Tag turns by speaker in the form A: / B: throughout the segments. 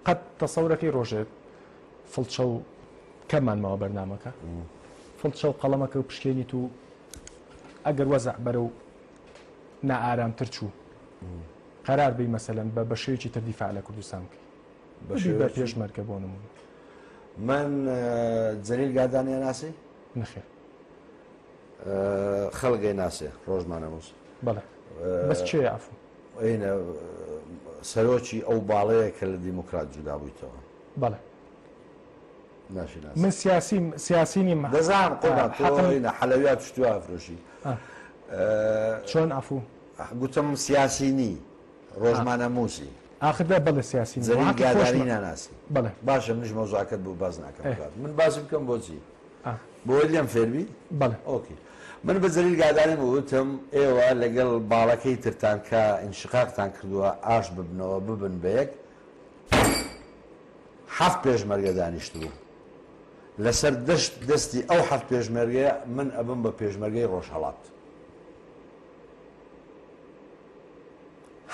A: قەت تەسەورەکەی ڕۆژێ فڵچە و کەممان ماوە بەرنامەکە فڵچە و قەڵەمەکە و پشکێنیت و ئەگەر وەزع بەرەو نائارامتر چوو قەرار بی مەسەلەن بە بە شێوەیەکی تر دیفاع لە کوردستان بکەی بە بە پێشمەرگە بۆ نموونە.
B: من جەلیل گادانی ئەناسی؟
A: نەخێر.
B: خەڵک ئەیناسێ ڕۆژمانەنووس.
A: بەڵێ بەس کێیە عەفو؟
B: ئەینە سەرۆکی ئەو باڵەیە کە لە دیموکرات جودا بوویتەوە.
A: بەڵێ.
B: ناشیناسی.
A: من سیاسیم سیاسی نیم.
B: دەزانم قوربان تۆ
A: حەقم
B: ئەینە حەلەویات شتوە ئەفرۆشی.
A: چۆن عەفو؟
B: گوتم سیاسی نی ڕۆژمانە موسی.
A: ئاخر دە بەڵێ سیاسی نیم.
B: جەلیل
A: حەقی
B: گادانی
A: خۆشمە.
B: ناناسی.
A: بەڵێ.
B: باشە منیش مەوزوعەکەت بۆ باس ناکەم کاک. من باسی بکەم بۆچی؟ بۆی لێم فێربی؟
A: بەڵێ.
B: ئۆکەی. من بە جەلیل گادانیم وتم ئێوە لەگەڵ باڵەکەی ترتان کە ئینشقاقتان کردووە ئاش ببنەوە ببن بە یەک حەفت پێشمەرگە دانیشتبوو لەسەر دەشت دەستی ئەو حەفت پێشمەرگەیە من ئەبم بە پێشمەرگەی ڕۆژهەڵات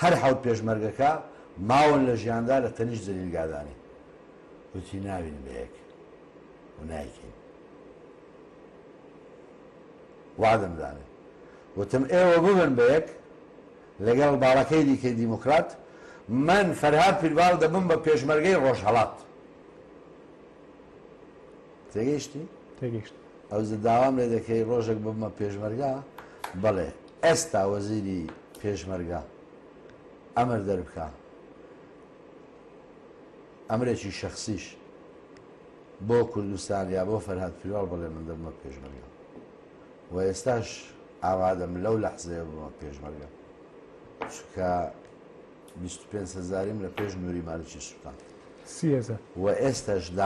B: هەر حەوت پێشمەرگەکە ماون لە ژیاندا لە تەنیشت جەلیل گادانی وتی ناوین بە یەک و نایکەین وادم دانێ وتم ئێوە ببن بە یەک لەگەڵ باڵەکەی دیکەی دیموکرات من فەرهاد پیرباڵ دەبم بە پێشمەرگەی ڕۆژهەڵات تێگەیشتی؟
A: تێگەیشت.
B: ئەوجە داوام لێ دەکەی ڕۆژێک ببمە پێشمەرگە؟ بەڵێ ئێستا وەزیری پێشمەرگە ئەمر دەربکا ئەمرێکی شەخسیش بۆ کوردستان یا بۆ فەرهاد پیرباڵ بڵێ من دەبمە پێشمەرگە و ئێستاش ئامادەم لەو لەحزەیە ببمە پێشمەرگە چونکە 25 هەزاریم لە پێش نوری مالکی سوتان
A: 30,000
B: و ئێستاش.